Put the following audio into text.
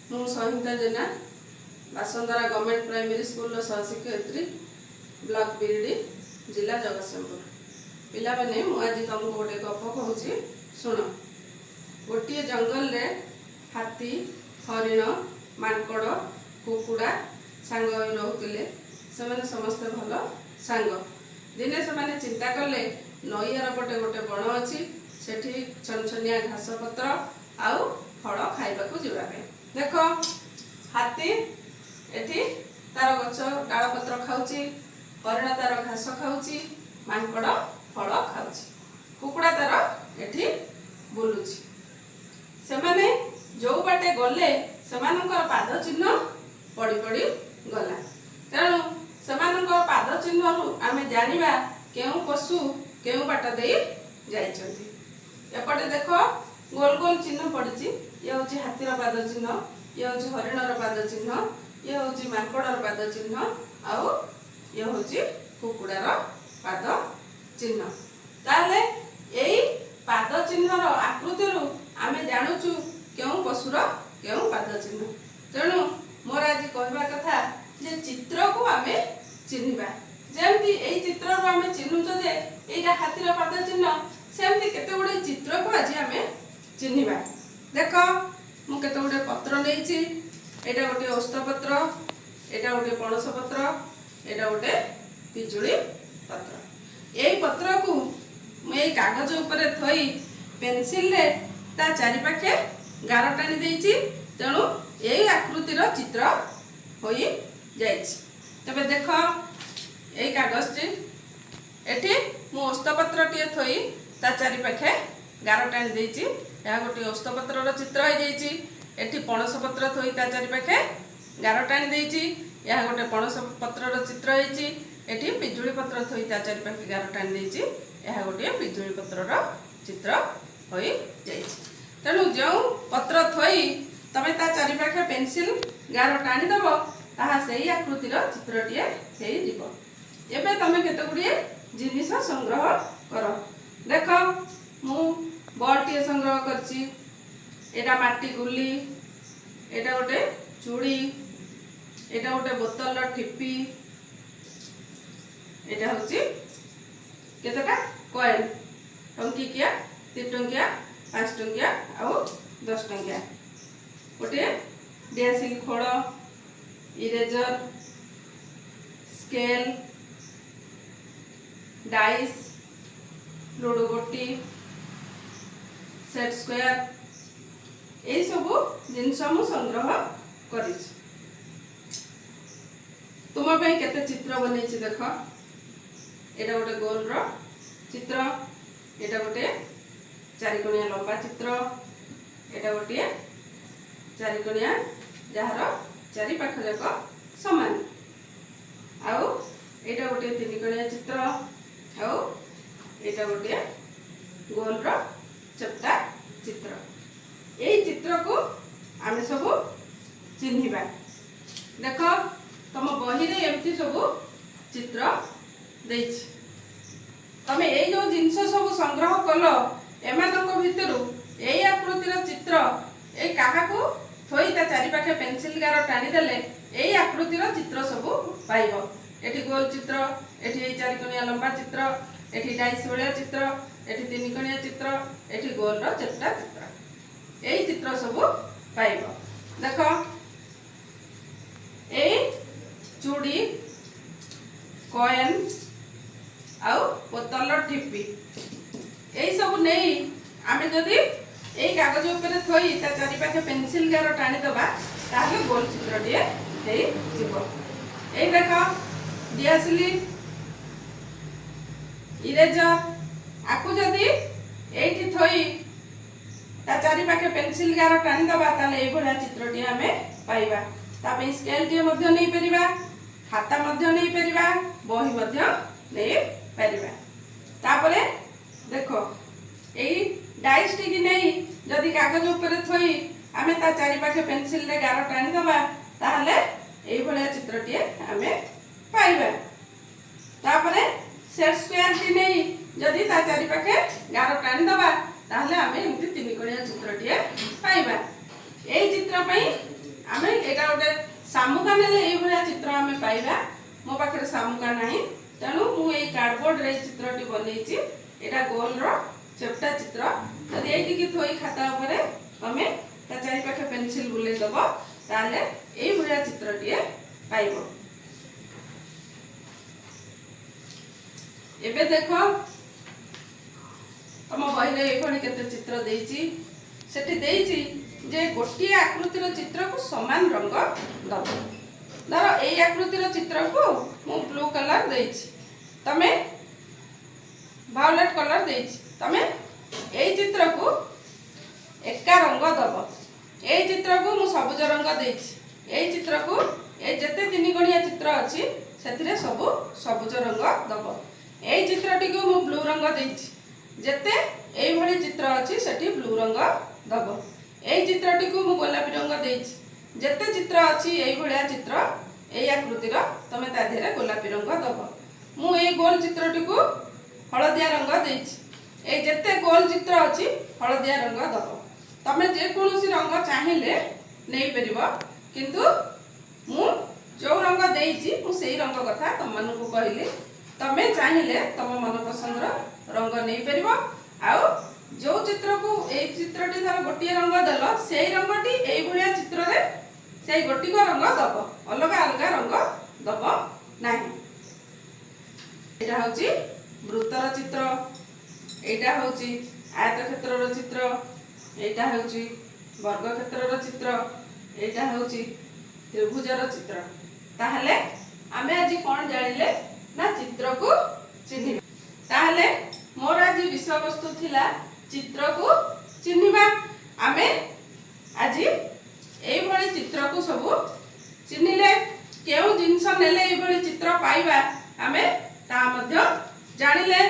ମୁଁ ସଂହିତା Jena, ବାସନ୍ତରା government primary ସ୍କୁଲର ସହଶିକ୍ଷୟିତ୍ରୀ, ବ୍ଲକ ବିରିଡ଼ି, ଜିଲ୍ଲା ଜଗତସିଂହପୁର। ପିଲାମାନେ, ମୁଁ ଆଜି ତମକୁ ଗୋଟେ ଗପ କହୁଛି, ଶୁଣ। ଗୋଟିଏ ଜଙ୍ଗଲରେ ହାତୀ, ହରିଣ, ମାଙ୍କଡ଼, କୁକୁଡ଼ା ସାଙ୍ଗ ହୋଇ ରହୁଥିଲେ। ସେମାନେ ସମସ୍ତେ ଭଲ ସାଙ୍ଗ। ଦିନେ ସେମାନେ ଚିନ୍ତା କଲେ, ନଈ ଆର ପଟେ ଗୋଟେ ବଣ ଅଛି, ସେଠି ଛନଛନିଆ ଘାସ ପତ୍ର ଆଉ ଫଳ ଖାଇବାକୁ ଯିବା ପାଇଁ। ଦେଖ, ହାତୀ ଏଠି ତାର ଗଛ ଡାଳପତ୍ର ଖାଉଛି, ହରିଣ ତାର ଘାସ ଖାଉଛି, ମାଙ୍କଡ଼ ଫଳ ଖାଉଛି, କୁକୁଡ଼ା ତାର ଏଠି ବୁଲୁଛି। ସେମାନେ ଯୋଉ ବାଟେ ଗଲେ, ସେମାନଙ୍କର ପାଦ ଚିହ୍ନ ପଡ଼ି ପଡ଼ି ଗଲା। ତେଣୁ ସେମାନଙ୍କର ପାଦ ଚିହ୍ନରୁ ଆମେ ଜାଣିବା କେଉଁ ପଶୁ କେଉଁ ବାଟ ଦେଇ ଯାଇଛନ୍ତି। ଏପଟେ ଦେଖ, ଗୋଲ ଗୋଲ ଚିହ୍ନ ପଡ଼ିଛି। ଇଏ ହେଉଛି ହାତୀର ପାଦ ଚିହ୍ନ, ଇଏ ହେଉଛି ହରିଣର ପାଦ ଚିହ୍ନ, ଇଏ ହେଉଛି ମାଙ୍କଡ଼ର ପାଦ ଚିହ୍ନ ଆଉ ଇଏ ହେଉଛି କୁକୁଡ଼ାର ପାଦ ଚିହ୍ନ। ତାହେଲେ ଏଇ ପାଦ ଚିହ୍ନର ଆକୃତିରୁ ଆମେ ଜାଣୁଛୁ କେଉଁ ପଶୁର କେଉଁ ପାଦ ଚିହ୍ନ। ତେଣୁ ମୋର ଆଜି କହିବା କଥା ଯେ ଚିତ୍ରକୁ ଆମେ ଚିହ୍ନିବା। ଯେମିତି ଏଇ ଚିତ୍ରରୁ ଆମେ ଚିହ୍ନୁଛୁ ଯେ ଏଇଟା ହାତୀର ପାଦ ଚିହ୍ନ, ସେମିତି କେତେ ଗୁଡ଼ିଏ ଚିତ୍ରକୁ ଆଜି ଆମେ ଚିହ୍ନିବା। ଦେଖ, ମୁଁ କେତେ ଗୁଡ଼ିଏ ପତ୍ର ନେଇଛି। ଏଇଟା ଗୋଟିଏ ଓସ୍ତ ପତ୍ର, ଏଇଟା ଗୋଟିଏ ପଣସ ପତ୍ର, ଏଇଟା ଗୋଟେ ପିଜୁଳି ପତ୍ର। ଏଇ ପତ୍ରକୁ ମୁଁ ଏଇ କାଗଜ ଉପରେ ଥୋଇ ପେନସିଲରେ ତା ଚାରିପାଖେ ଗାର ଟାଣି ଦେଇଛି। ତେଣୁ ଏଇ ଆକୃତିର ଚିତ୍ର ହୋଇଯାଇଛି। ତେବେ ଦେଖ, ଏଇ କାଗଜଟି, ଏଠି ମୁଁ ଓସ୍ତପତ୍ରଟିଏ ଥୋଇ ତା ଚାରିପାଖେ ଗାର ଟାଣି ଦେଇଛି। ଏହା ଗୋଟିଏ ଓସ୍ତପତ୍ରର ଚିତ୍ର ହେଇଯାଇଛି। ଏଠି ପଣସ ପତ୍ର ଥୋଇ ତା ଚାରିପାଖେ ଗାର ଟାଣି ଦେଇଛି। ଏହା ଗୋଟେ ପଣସ ପତ୍ରର ଚିତ୍ର ହେଇଛି। ଏଠି ପିଜୁଳି ପତ୍ର ଥୋଇ ତା ଚାରିପାଖେ ଗାର ଟାଣି ଦେଇଛି। ଏହା ଗୋଟିଏ ପିଜୁଳି ପତ୍ରର ଚିତ୍ର ହୋଇଯାଇଛି। ତେଣୁ ଯେଉଁ ପତ୍ର ଥୋଇ ତମେ ତା ଚାରିପାଖେ ପେନସିଲ ଗାର ଟାଣିଦେବ, ତାହା ସେଇ ଆକୃତିର ଚିତ୍ରଟିଏ ହେଇଯିବ। ଏବେ ତମେ କେତେ ଗୁଡ଼ିଏ ଜିନିଷ ସଂଗ୍ରହ କର। ଦେଖ, ମୁଁ ବଲ୍ଟିଏ ସଂଗ୍ରହ କରିଛି। ଏଇଟା ମାଟି ଗୁଲି, ଏଇଟା ଗୋଟେ ଚୁଡ଼ି, ଏଇଟା ଗୋଟେ ବୋତଲର ଠିପି, ଏଇଟା ହେଉଛି କେତେଟା କଏନ୍, ଟଙ୍କିକିଆ, 3 ଟଙ୍କିଆ, 5 ଟଙ୍କିଆ ଆଉ 10 ଟଙ୍କିଆ, ଗୋଟିଏ ଡିଆସିଲ ଖୋଳ, ଇରେଜର, ସ୍କେଲ, ଡାଇସ୍, ଲୁଡୁ ଗୋଟି, ସେଟ୍ ସ୍କୋୟାର, ଏଇସବୁ ଜିନିଷ ମୁଁ ସଂଗ୍ରହ କରିଛି। ତୁମ ପାଇଁ କେତେ ଚିତ୍ର ବନେଇଛି ଦେଖ। ଏଇଟା ଗୋଟେ ଗୋଲର ଚିତ୍ର, ଏଇଟା ଗୋଟେ ଚାରିକୋଣିଆ ଲମ୍ବା ଚିତ୍ର, ଏଇଟା ଗୋଟିଏ ଚାରିକୋଣିଆ ଯାହାର ଚାରି ପାଖ ଯାକ ସମାନ, ଆଉ ଏଇଟା ଗୋଟିଏ ତିନିକୋଣିଆ ଚିତ୍ର, ଆଉ ଏଇଟା ଗୋଟିଏ ଗୋଲର ଚେପ୍ଟା ଚିତ୍ର। ଏଇ ଚିତ୍ରକୁ ଆମେ ସବୁ ଚିହ୍ନିବା। ଦେଖ, ତମ ବହିରେ ଏମିତି ସବୁ ଚିତ୍ର ଦେଇଛି। ତମେ ଏଇ ଯୋଉ ଜିନିଷ ସବୁ ସଂଗ୍ରହ କଲ, ଏମାନଙ୍କ ଭିତରୁ ଏଇ ଆକୃତିର ଚିତ୍ର ଏଇ କାହାକୁ ଥୋଇ ତା ଚାରିପାଖେ ପେନସିଲ ଗାର ଟାଣିଦେଲେ ଏଇ ଆକୃତିର ଚିତ୍ର ସବୁ ପାଇବ? ଏଠି ଗୋଲ ଚିତ୍ର, ଏଠି ଏଇ ଚାରିକୋଣିଆ ଲମ୍ବା ଚିତ୍ର, ଏଠି ଡାଇସ୍ ଭଳିଆ ଚିତ୍ର, ଏଠି ତିନିକୋଣିଆ ଚିତ୍ର, ଏଠି ଗୋଲର ଚେପ୍ଟା ଚିତ୍ର, ଏଇ ଚିତ୍ର ସବୁ ପାଇବ। ଦେଖ, ଏଇ ଚୁଡ଼ି, କଏନ୍ ଆଉ ବୋତଲର ଠିପି, ଏଇ ସବୁ ନେଇ ଆମେ ଯଦି ଏଇ କାଗଜ ଉପରେ ଥୋଇ ତା ଚାରିପାଖେ ପେନସିଲ ଗାର ଟାଣିଦେବା, ତାହେଲେ ଗୋଲ ଚିତ୍ରଟିଏ ହେଇଯିବ। ଏଇ ଦେଖ, ଦିଆସିଲି, ଇରେଜର, ଆକୁ ଯଦି ଏଇଠି ଥୋଇ ତା ଚାରିପାଖେ ପେନସିଲ ଗାର ଟାଣିଦେବା, ତାହେଲେ ଏଇଭଳିଆ ଚିତ୍ରଟିଏ ଆମେ ପାଇବା। ତା ପାଇଁ ସ୍କେଲଟିଏ ମଧ୍ୟ ନେଇପାରିବା, ଖାତା ମଧ୍ୟ ନେଇପାରିବା, ବହି ମଧ୍ୟ ନେଇପାରିବା। ତାପରେ ଦେଖ, ଏଇ ଡାଇସ୍ଟିକି ନେଇ ଯଦି କାଗଜ ଉପରେ ଥୋଇ ଆମେ ତା ଚାରିପାଖେ ପେନସିଲରେ ଗାର ଟାଣିଦେବା, ତାହେଲେ ଏଇଭଳିଆ ଚିତ୍ରଟିଏ ଆମେ ପାଇବା। ତାପରେ ସେଟ୍ ସ୍କୋୟାରଟି ନେଇ ଯଦି ତା ଚାରିପାଖେ ଗାର ଟାଣିଦେବା, ତାହେଲେ ଆମେ ଏମିତି ତିନିକୋଣିଆ ଚିତ୍ରଟିଏ ପାଇବା। ଏଇ ଚିତ୍ର ପାଇଁ ଆମେ ଏଇଟା ଗୋଟେ ଶାମୁକା ନେଲେ ଏଇଭଳିଆ ଚିତ୍ର ଆମେ ପାଇବା। ମୋ ପାଖରେ ଶାମୁକା ନାହିଁ, ତେଣୁ ମୁଁ ଏଇ କାର୍ଡବୋର୍ଡରେ ଏଇ ଚିତ୍ରଟି ବନେଇଛି। ଏଇଟା ଗୋଲର ଚେପ୍ଟା ଚିତ୍ର। ଯଦି ଏଇଠିକି ଥୋଇ ଖାତା ଉପରେ ତମେ ତା ଚାରିପାଖେ ପେନସିଲ ବୁଲେଇ ଦବ, ତାହେଲେ ଏଇଭଳିଆ ଚିତ୍ରଟିଏ ପାଇବ। ଏବେ ଦେଖ, ତମ ବହିରେ ଏଇଭଳି କେତେ ଚିତ୍ର ଦେଇଛି। ସେଠି ଦେଇଛି ଯେ ଗୋଟିଏ ଆକୃତିର ଚିତ୍ରକୁ ସମାନ ରଙ୍ଗ ଦବ। ଧର, ଏଇ ଆକୃତିର ଚିତ୍ରକୁ ମୁଁ ବ୍ଲୁ କଲର ଦେଇଛି, ତମେ ଭାଓଲେଟ୍ କଲର ଦେଇଛି। ତମେ ଏଇ ଚିତ୍ରକୁ ଏକା ରଙ୍ଗ ଦବ। ଏଇ ଚିତ୍ରକୁ ମୁଁ ସବୁଜ ରଙ୍ଗ ଦେଇଛି। ଏଇ ଚିତ୍ରକୁ, ଏଇ ଯେତେ ତିନିକୋଣିଆ ଚିତ୍ର ଅଛି, ସେଥିରେ ସବୁ ସବୁଜ ରଙ୍ଗ ଦବ। ଏଇ ଚିତ୍ରଟିକୁ ମୁଁ ବ୍ଲୁ ରଙ୍ଗ ଦେଇଛି। ଯେତେ ଏଇଭଳି ଚିତ୍ର ଅଛି, ସେଠି ବ୍ଲୁ ରଙ୍ଗ ଦବ। ଏଇ ଚିତ୍ରଟିକୁ ମୁଁ ଗୋଲାପୀ ରଙ୍ଗ ଦେଇଛି। ଯେତେ ଚିତ୍ର ଅଛି ଏଇଭଳିଆ ଚିତ୍ର, ଏଇ ଆକୃତିର, ତମେ ତା ଦେହରେ ଗୋଲାପୀ ରଙ୍ଗ ଦବ। ମୁଁ ଏଇ ଗୋଲ ଚିତ୍ରଟିକୁ ହଳଦିଆ ରଙ୍ଗ ଦେଇଛି। ଏଇ ଯେତେ ଗୋଲ ଚିତ୍ର ଅଛି, ହଳଦିଆ ରଙ୍ଗ ଦବ। ତମେ ଯେକୌଣସି ରଙ୍ଗ ଚାହିଁଲେ ନେଇପାରିବ, କିନ୍ତୁ ମୁଁ ଯୋଉ ରଙ୍ଗ ଦେଇଛି, ମୁଁ ସେଇ ରଙ୍ଗ କଥା ତମମାନଙ୍କୁ କହିଲି। ତମେ ଚାହିଁଲେ ତମ ମନ ପସନ୍ଦର ରଙ୍ଗ ନେଇପାରିବ। ଆଉ ଯୋଉ ଚିତ୍ରକୁ, ଏଇ ଚିତ୍ରଟି ଧର ଗୋଟିଏ ରଙ୍ଗ ଦେଲ, ସେଇ ରଙ୍ଗଟି ଏଇଭଳିଆ ଚିତ୍ରରେ ସେଇ ଗୋଟିକ ରଙ୍ଗ ଦବ, ଅଲଗା ଅଲଗା ରଙ୍ଗ ଦବ ନାହିଁ। ଏଇଟା ହଉଛି ବୃତ୍ତର ଚିତ୍ର, ଏଇଟା ହଉଛି ଆୟତକ୍ଷେତ୍ରର ଚିତ୍ର, ଏଇଟା ହେଉଛି ବର୍ଗକ୍ଷେତ୍ରର ଚିତ୍ର, ଏଇଟା ହେଉଛି ତ୍ରିଭୁଜର ଚିତ୍ର। ତାହେଲେ ଆମେ ଆଜି କ'ଣ ଜାଣିଲେ ନା ଚିତ୍ରକୁ ଚିହ୍ନିବା। ତାହେଲେ ମୋର ଆଜି ବିଷୟବସ୍ତୁ ଥିଲା ଚିତ୍ରକୁ ଚିହ୍ନିବା। ଆମେ ଆଜି ଏଇଭଳି ଚିତ୍ରକୁ ସବୁ ଚିହ୍ନିଲେ। କେଉଁ ଜିନିଷ ନେଲେ ଏଇଭଳି ଚିତ୍ର ପାଇବା, ଆମେ ତାହା ମଧ୍ୟ ଜାଣିଲେ।